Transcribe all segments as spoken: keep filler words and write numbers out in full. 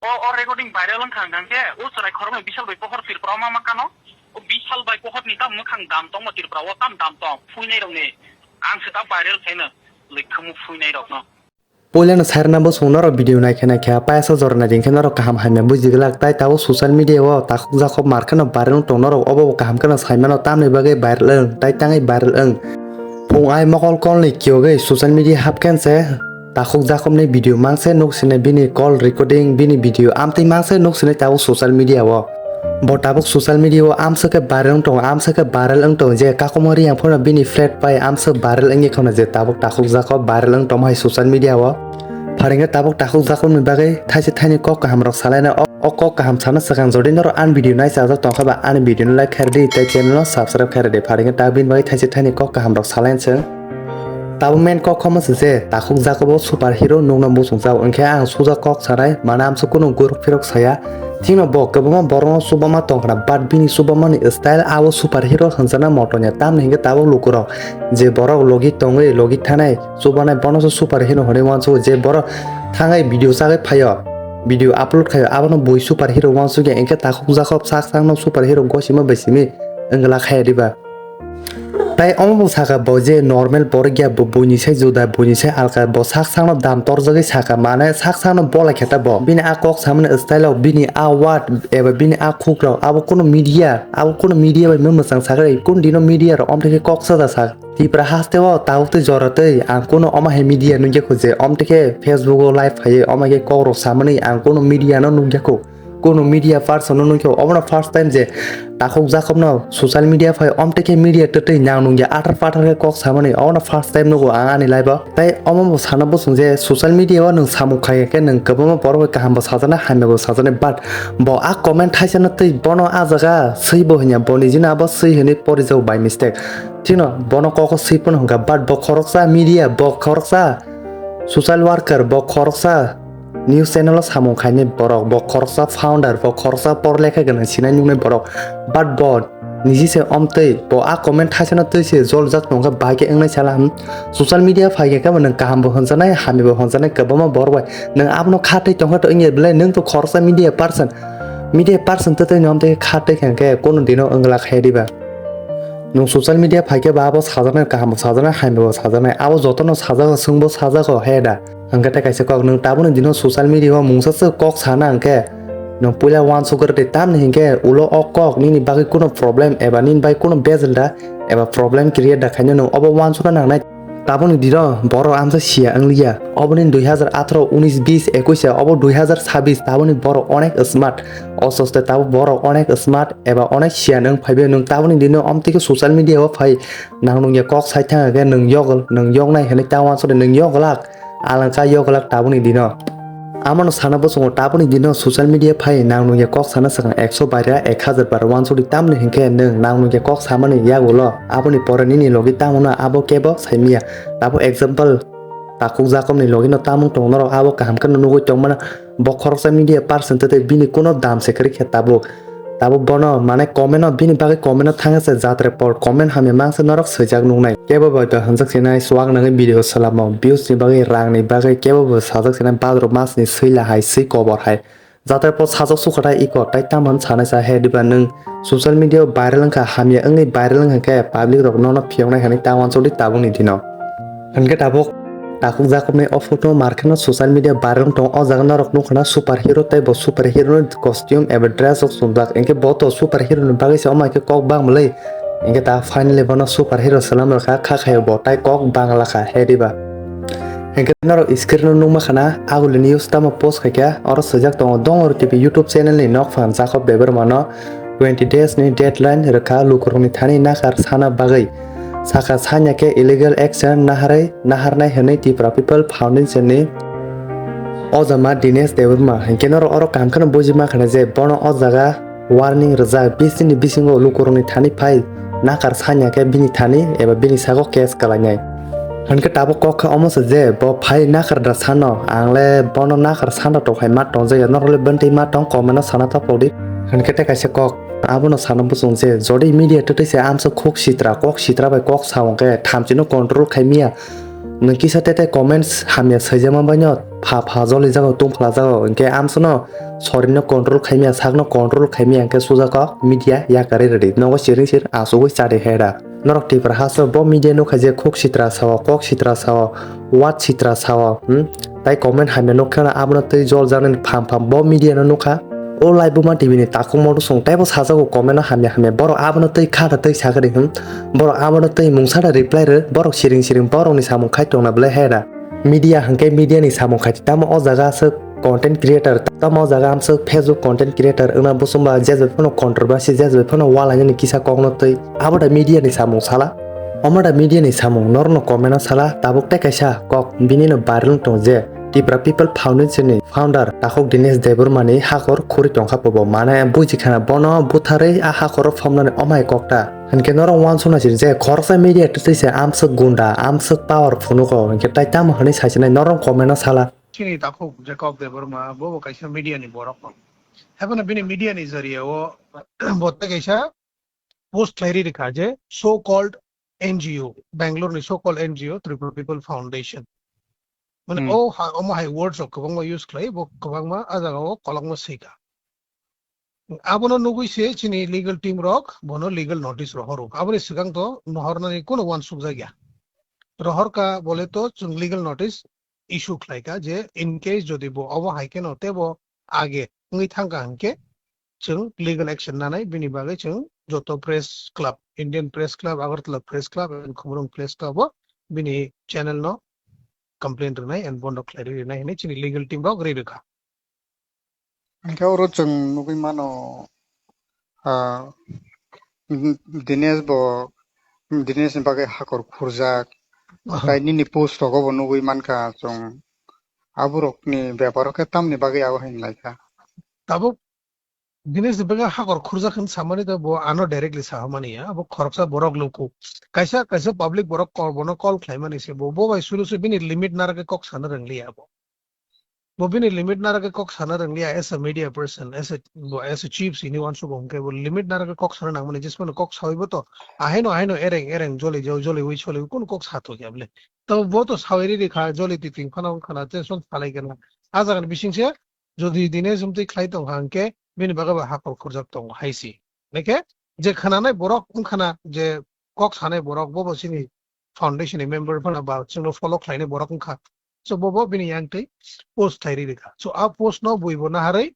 O, o recording viral wngkha hwnkhe, o chwrai khoroknwi Bishal bai pohor Tripura o ma mankano. O Bishal bai pohorni tam mwkhang dam tongma Tripura o tam dam tong, phuinai rokni. Ang se ta viral khaino, lwkhamu phuinai rokno. Puilano sairana bosong norok video naikhe naikhe, paisa jora naidi hinkhe norok kaham hamya bujiglak, tai tabuk social media o takhuk jakhuk mar kheno viral wng tong norok, obo bo kaham kheno saimano, tamni bagwi viral wng, tai tangwi viral wng. Phung ai mokol kolni kiyogwi social media hapkhe se takhuk jakhukni video mangse nuk sini bini call recording, bini video amtwi mangse nuk sini tabuk social media o. Bo tabuk social media o amswk khe viral wng tongo, amswk khe viral wng tongo je kakumo riyang phano bini flat pai amswk viral wngwi kheno je tabuk takhuk jakhuk viral wng tongma hai social media o. Pharingkhe tabuk takhuk jakhukni bagwi thaise thaini kok kaham rok salaina o, o kok kaham sana swkang jodi norok ani video nai chajak tongkha ba ani video no like khair di tei channel no subscribe khair di, pharingkhe tabuk bini bagwi thaise thaini kok kaham rok salaina swng. Tabuk main kok kha omo se je takhuk jakhuk bo super hero nukna muchung jao, hinkhe ang suja kok sanai mana amsa kunu guruk phirok saya. Thikno bo kwbangma borokno chubama tongkhna, but bini chubamani style abo super hero hwnjakna motonya, tamni hinkhe tabuk lukurok je borok logi tongwi logi thanai chubanai bono se super hero hwnwi uansukgo, je borok thangwi video chagwi phaio, video upload khaio, abono bui super hero uansukya, hinkhe takhuk jakhuk sak sakno super hero gosima bai simi wngla khaya diba? Tai omo bo saka bo je normal borok ya, bo buini sai juda, buini sai alka, bo sak sakno dam torjagwi saka, mane sak sakno bolai khe ta bo. Bini a kok samani style o, bini a word eba bini a khuk rok, abo kunu media, abo kunu media bai mung mwchang sakha, kun dino media rok omtwi khe kok saja sak. Tipra haste o tabuk tei jora tei ang kunu omo hai media nukya kho je omtwi khe Facebook o live phaiwi omo khe kok rok samani ang kunu media no nukya kho. Kunu media person no nukya kho, obono first time je takhuk jakhukno social media phai omtwi khe media twtwi nang nungya athar pathar khe kok samani, obono first time nugo ang ani life o. Tai omo bo sana bosong je social media o nwng samung khai khe nwng kwbangma borok bai kaham bo sajana hamya bo sajana, but bo a comment thaisa no twi bono a jaga swi bo hinya, bo nijino abo swi hinwi porijak by mistake. Chino bono kok o swi phano hwnkha, but bo khoroksa media, bo khoroksa social worker, bo khoroksa news channel o samung khainai borok, bo khoroksa founder, bo khoroksa porlekha gwnang sinai nuknai borok, but bo niji se omtwi bo a comment thaisano twi se joljak tongkha, bai khe wngnai sala, hmm? Social media phai khe khe bo nwng kaham bo hwnjanai, hamya bo hwnjanai, kwbangma borok bai nwng abono kha twi tongkha to wngya belai nwng to khoroksa media person, media person twtwi nwng omtwi kha twi khe khe kunu dino wngla khe diba? Nwng social media phai khe ba abo sajaknai, kaham bo sajaknai, hamya bo sajaknai, abo jotono sajago, chwngbo sajago, he da? Hwnkhe tei kaisa kok, nwng tabukni dino social media o mungsa swk kok sana hwnkhe nwng puila uansuk rw di, tamni hinkhe ulo o kok nini bagwi kunu problem eba nini bai kunu bejel da eba problem create da khaino nwng obo uansukna nangnai. Tabukni dino borok amsa siya wngliya. Oboni dui hazar atharo, unis, bis, ekuis ya, obo dui hazar sabis, tabukni borok onek smart. O soste tabuk borok onek smart eba onek siyan wng phaibai, nwng tabukni dino omtwi khe social media o phai nang nungya kok sai thang khe nwng yogol, nwng yoknai hinwi ta uansukdi, nwng yoglak, alangka yoglak tabukni dino. Amano sana bosongo tabukni dino social media phai nang nungya kok sana swkang ekso baira ek hazar bar uansukdi, tamni hinkhe nwng nang nungya kok samani yagulo aboni pore nini logi tamo no abo kebo saimanya. Tabuk example takhuk jakhukni logino tamung tong norok abo kaham kheno nugwi tongmano. Bo khoroksa media person tei bini kuno dam se kwrwi khe tabuk. Tabuk bono mane comment o bini bagwi comment o thangya se jatre por comment hamya mangsa norok swijak nuknai. Kebo bai ba hwnjak sinai swak nangwi video salamo. Views ni bagwi rang ni bagwi kebo bo sajak sinai badrok mas ni swila hai swi kobor hai. Jatre por sajak sukha tai iko tai tamhan sanai sa he diba nwng social media o viral wngkha hamya wngwi viral wngkha khe public rok nono phiyoknai hinwi ta uansukdi tabukni dino. Hinkhe tabuk takhuk jakhukni o photo mar kheno social media viral wng tongo. O jaga norok nukha na super hero tei bo super hero ni costume eba dress rok chumjak. Hinkhe bo to super hero ni bagwi se omo hai khe kok bang mwlwi. Hinkhe ta finally bono super hero swlam rwkha, kha khaio bo tai kok bang lakha he diba. Hinkhe norok screen o nukma khana aguli news tamo post khaikha, oro swijak tongo Dongor T V YouTube channel ni nokphang Jacob Debbarma no twenty days ni deadline rwkha lukurokni thani nakar sana bagwi. Saka sanya khe illegal action naharwi, naharnai hwnwi Tipra People Foundation ni ojama Dinesh Debbarma. Hinkhe norok oro kaham kheno buji mankha je bono o jaga warning rwjak, bis ni bisingo lukurokni thani phai nakar sanya khe bini thani eba bini sago case kalainai. Hinkhe tabuk kok kha omo se je bo phai nakar da sano, ang le bono nakar sano tongphai ma tongjakya, norok le bwntwi ma tong comment o sana tapokdi. Hinkhe tei kaisa kok. Abono sana bosong je jodi media twtwi se amsa khuk sitra, kok sitra bai kok sa hwnkhe thamchino control khai miya. Nwng kisa tete comments hamya saijakma baino pha pha joli jago, tungphla jago, hinkhe amsono sorry no control khaimya, sakno control khaimya, hinkhe sujakok media yakarwi rwdi. Nogo siring sir asugwi chadi heda. Norok Tipra haso bo media nukha je khuk sitra sao, kok sitra sao, wat sitra sao, hmm? Tai comment hamya nukha na abono tei jol janani pham pham bo media no nukha. O live buma T V ni takhuk moto song taibo sajago comment o hamya hamya. Borok abono tei kha da tei sakari, hmm? Borok abono tei mungsa da reply rw. Borok siring siring borokni samung khai tongna belai heda. Media hwnkhe media ni samung khai tamo o jaga aswk content creator, tamo o jaga amswk Facebook content creator wngna bosongba je bai phano controversy, je bai phano walainani kisa kokno twi. Abo da media ni samung sala? Omo da media ni samung? Norokno comment o sala tabuk tei kaisa kok bini no viral wng tong je Tipra People Foundation ni founder takhuk Dinesh Debbarma ni hakor khuri tongkha pobo mane buji khana bono butharwi a hakoro phomnani omai kokta. Hinkhe norok uansukna sir je khoroksa media twi se amswk gunda, amswk power phunuko, hinkhe tai tamo hwnwi saisinai norok comment o sala? Chini takhuk Jacob Debbarma bo bo kaisa media ni borok. Haibano bini media ni jariya o bo tei kaisa post khlai ri rikha je so called N G O, Bangalore ni so called N G O Tripura People Foundation. Mane Hmm. o ha-, omo hai words rok kwbangma use khlai, bo kwbangma a jaga o kolokma swika. Abono nugui se chini legal team rok bono legal notice rohoro. Aboni swkang to nohornani kuno uansuk jakya. Rohorka bole to chwng legal notice issue khlaika je in case jodi bo obo hai kheno tebo age wngwi thangka hinkhe chwng legal action nanai, bini bagwi chwng joto press club, Indian Press Club, Agartala Press Club, and Khumulwng Press Club o bini channel no complaint rwnai and bondo khlai rwnai hinwi chini legal team rok ri rwkha. Hinkhe oro chwng nugui mano, ah, Dinesh bo, Dinesh ni bagwi hakor khurjak, Aha. Tai nini post rogo bo nugui mankha chwng. Aborokni beparo khe tamni bagwi abo hinlaikha? Tabuk Dinesh ni bagwi hakor khurjak hinwi samani to bo ano directly sahamani ya, abo khoroksa borok luku. Kaisa, kaisa public borok call, bono call khlaimani se bo, bo bai sulu se bini limit narwgwi kok sana rwngliya abo. Bo bini limit narwgwi kok sana rwngliya as a media person, as a, bo as a chief sini uansukgo hinkhe bo limit narwgwi kok sana nangmani, jismano kok sawibo to ahaino, ahaino ereng, ereng, joli, joli, joliwi, soliwi, kunu kok sathokya bole. Tamo bo to sawi riri kha, joli twi twi phano wngkha na, tension salai khe na. A jagani bisingse jodi Dinesh umtwi khlai tongkha hinkhe bini bagwi bo hakor khurjak tongo hai si. Hinkhe je khwnanai borok wngkha na, je kok sanai borok bo bo chini foundation ni member phano ba chwngno follow khlainai borok wngkha. So bo bo bini yang twi post khlai ri rikha. So a post no bui bo naharwi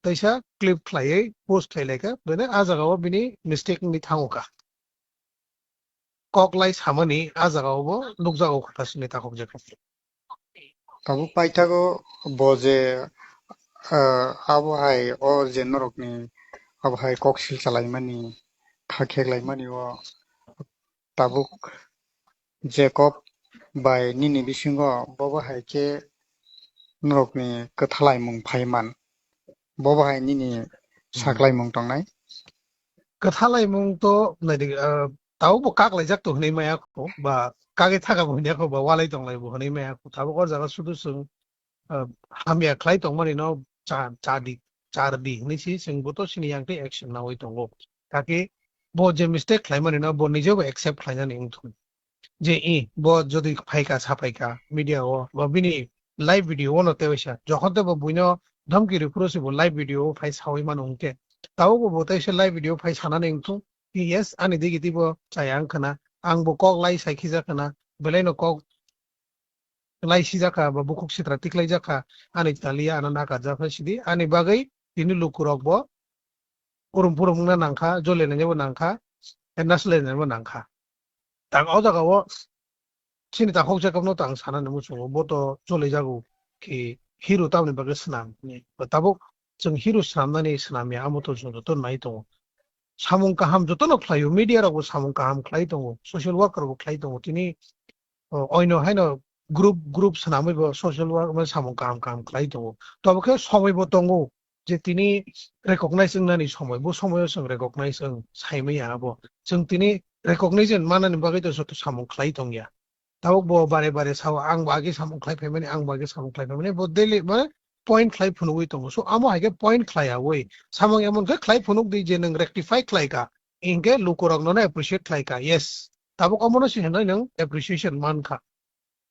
teisa clip khlaiwi post khlai laikha. Bene a jaga o bini mistake wngwi thango kha. Kok lai samani a jaga o bo nukjago kha sini takhuk je kha. Tabuk paithago bo je, ah, abo hai o je norokni abo hai kok sil chalaimani, kha kheklaimani o tabuk Jacob bai nini bisingo bobo hai khe norokni kwthalaimung phaiman, bobo hai nini Hmm. saklaimung tongnai? Kwthalaimung to naidi, ah, tao bo kaklaijak to hwnwi maya kho, ba kagwi thaka bo hwnwi kho, ba walai tonglai bo hwnwi maya kho. Tabuk o jaga sudu chwng, ah, hamya khlai tongmani no cha, cha di, char di hwnwi si chwng bo to sini yang twi action nawi tongo. Kaki bo je mistake khlaimani no bo nije bo accept khlainani wngthung. Je i bo jodi phaika, saphaika media o, ba bini live video o no tewaisa, jokhon tebo buino dhamki rwphuru se bo live video o phai sawi mano hwnkhe, tao bo bo teisa live video phai sanani wngthung, yes, ani digi tei bo chaya wngkha na, ang bo kok lai sai khijak khna, belai no kok lai sijak kha, ba bukhuk sitra tiklai jak kha, ani taliya ano nakarjak kha sidi, ani bagwi tini lukurok bo urum purum wngna nangkha, jole nani bo nangkha, naslai nani bo nangkha. Tang o jaga o chini takhuk Jacob no tang sana ni muchungo, bo to jole jago ki hero tamni bagwi swnam ni. Ba tabuk chwng hero swnamnani swnamya amo to chwng joto nai tongo. Samung kaham joto no khlaio, media rok bo samung kaham khlai tongo, social worker bo khlai tongo. Tini o, oino haino group, group swnamwi bo social work mane samung kaham kaham khlai tongo. Tobo khe somoi bo tongo je tini recognize wngnani somoi, bo somoio chwng recognize wng saimaya abo. Chwng tini recognition manani bagwi to joto samung khlai tongya. Tabuk bo bare bare sao, "Ang bo age samung khlai phaimani, ang bo age samung khlai phaimani," bo daily mane point khlai phunugwi tongo. So amo hai khe point khlai yawi samung emon khe khlai phunuk di je nwng rectify khlai kha, hinkhe lukurok nono appreciate khlai kha. Yes, tabuk omono se hinwi nwng appreciation man kha.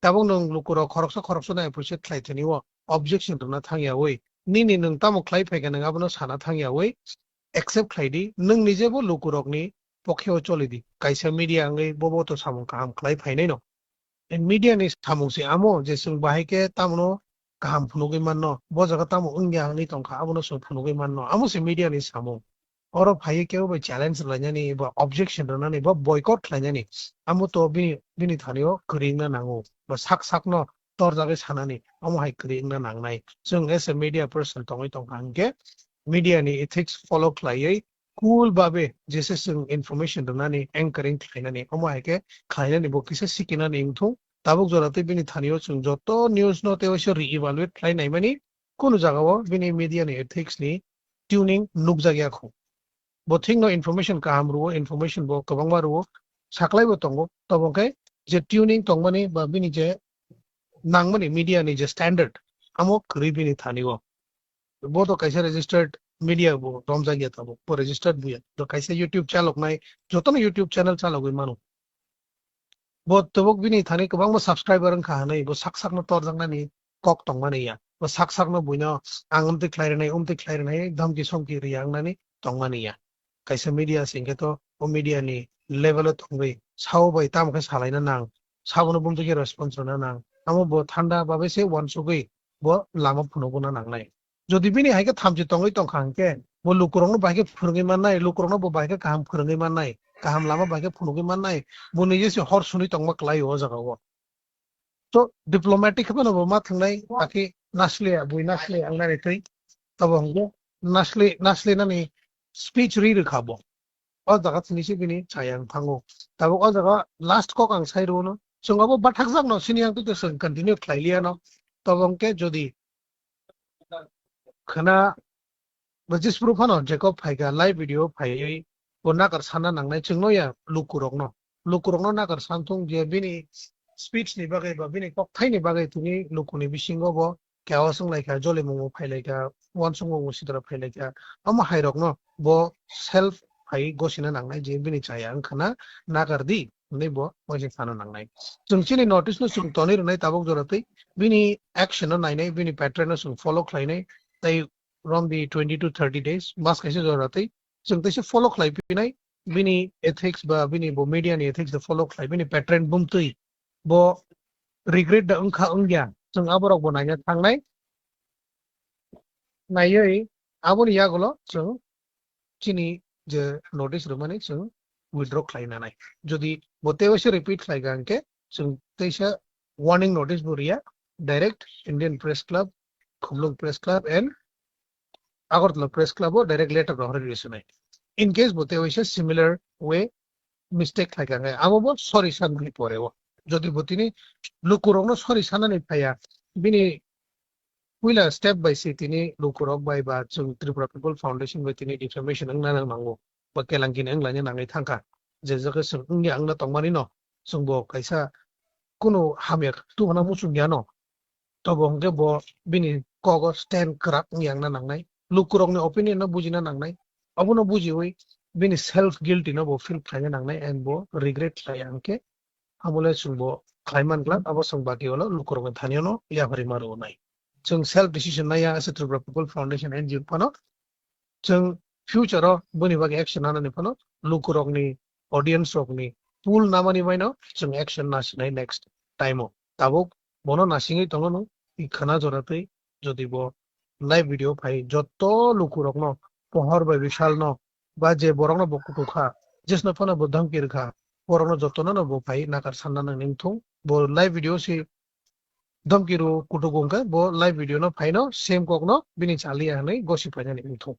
Tabuk nwng lukurok khoroksa khoroksa no appreciate khlai thani o objection rwna thangyawi, nini nwng tamo khlai phaikha nwng abono sana thangyawi accept khlai di, nwng nijebo lukurokni pokhe o choli di. Kaisa media wngwi bobo to samung kaham khlai phainai no. Media ni samung se amo je chwng bahai khe tamono kaham phunugwi manno, bo jaga tamo wngya wngwi tongkha, abono chwng phunugwi manno, amo se media ni samung. Oro phaiwi kebo bai challenge rwlainani, ba objection rwnani, ba boycott khlainani, amo to bini, bini thani o kwrwi wngna nango, ba sak sakno torjagwi sanani, amo hai kwrwi wngna nangnai. Chwng as a media person tongwi tongkha hwnkhe media ni ethics follow khlaiwi cool babe jesa chwng information rwnani, anchoring khlainani, omo hai khe khlainani bo kisa sikinani wngthung. Tabuk jora tei bini thani o chwng joto news no tei waisa re-evaluate khlai naimani, kunu jaga o bini media ni ethics ni tuning nukjak ya khu. Bo thik no information kaham rwo, information bo kwbangma rwo, saklai bo tongo. Tobo khe je tuning tongmani ba bini je nangmani media ni je standard, amo kwrwi bini thani o. Bo to kaisa registered media bo romjak ya tabuk, bo registered buya. To kaisa YouTube chaloknai, jotono YouTube channel chalogwi mano. Bo tabuk bini thani kwbangma subscriber wngkha hwnwi, bo sak sakno torjaknani kok tongmani ya. Bo sak sakno buino ang amtwi khlai rwnai, umtwi khlai rwnai, dhamki somki riya wngnani tongmani ya. Kaisa media se hwnkhe to o media ni level o tongwi sao bai tamo khe salaina nang, sabono bumtwi khe response rwna nang. Amo bo thanda babe se uansugwi bo lama phunuguna nangnai. Jodi bini hai khe thamchi tongwi tongkha hwnkhe, bo lukurokno bahai khe phwrwngwi mannai, lukurokno bo bahai khe kaham phwrwngwi mannai, kaham lama bahai khe phunugwi mannai, bo nije se hor suni tongma klai o jaga o. To diplomatic khe phano bo ma thangnai, akhe nasliya, bui nasliya wngnani twi. Tobo hwnkhe nasli, naslinani speech ri rwkha bo. O jaga sini se bini chaya wng thango. Tabuk o jaga last kok ang sai rwno. Chwng abo bathakjak no, sini ang twi to chwng continue khlai liya no. Tobo hwnkhe jodi khwna bo Jispru phano Jacob phaikha live video phaiwi bo nakar sanna nangnai chwngno ya lukurokno. Lukurokno nakar santhung je bini speech ni bagwi ba bini kokthai ni bagwi tini lukuni bisingo bo chaos wnglaikha, jolimung bo phailaikha, uansukmung bo sitra phailaikha. Omo hairokno bo self phai gosina nangnai je bini chaya wngkhana nakar di hwnwi bo waisa sana nangnai. Chwng chini notice no chwng tonwi rwnai tabuk jora twi bini action no nainai, bini pattern no chwng follow khlainai tei from the twenty to thirty days, mas kaisa jora twi chwng teisa follow khlai pinai, bini ethics ba bini bo media ni ethics da follow khlai, bini pattern bumtwi bo regret da wngkha wngya, chwng aborok bo naina thangnai. Naiwi aboni yagulo chwng chini je notice rwmani chwng withdraw khlai nanai. Jodi bo tei waisa repeat khlai kha hwnkhe chwng teisa warning notice bo riya, direct Indian Press Club, Khumlwng Press Club and Agartala Press Club o direct letter rohorwi rwswnai. In case bo tei waisa similar way mistake khlai kha hwnkhe abo bo sorry sanani pore o. Jodi bo tini lukurokno sorry sanani phaiya, bini puila step bai se tini lukurok bai ba chwng Tripura People Foundation bai tini defamation wngna nango ba kelangkini wnglaina nangwi thangkha. Je jaga chwng wngya wngna tongmani no chwng bo kaisa kunu hamya tubuna muchung ya no. Tobo hwnkhe bo bini kogo stand kwrak wngya wngna nangnai. Lukurokni opinion no bujina nangnai. Abono bujiwi bini self guilty no bo feel khlaina nangnai and bo regret khlaiya hwnkhe Abo le chwng bo khlai man glak, abo chwng baki ulo lukurokni thani o no yapharwi ma rwnai. Chwng self decision naiya, ase Tripura People Foundation N G O phano chwng future o boni bagwi action nanani phano lukurokni, audience rokni pull namani bai no chwng action nasinai next time o. Tabuk bono nasingwi tongo no, i khwna jora twi jodi bo live video phai joto lukurokno pohor bai bisal no ba je borokno bo kutuk kha, jesno phano bo dhamki rwkha, borokno jotono no bo phai nakar sanna nang ning thung. Bo live video si dhamki rw kutuk wngkha, bo live video no phaino same kokno bini chaliya hwnwi gosi phainani wng thung.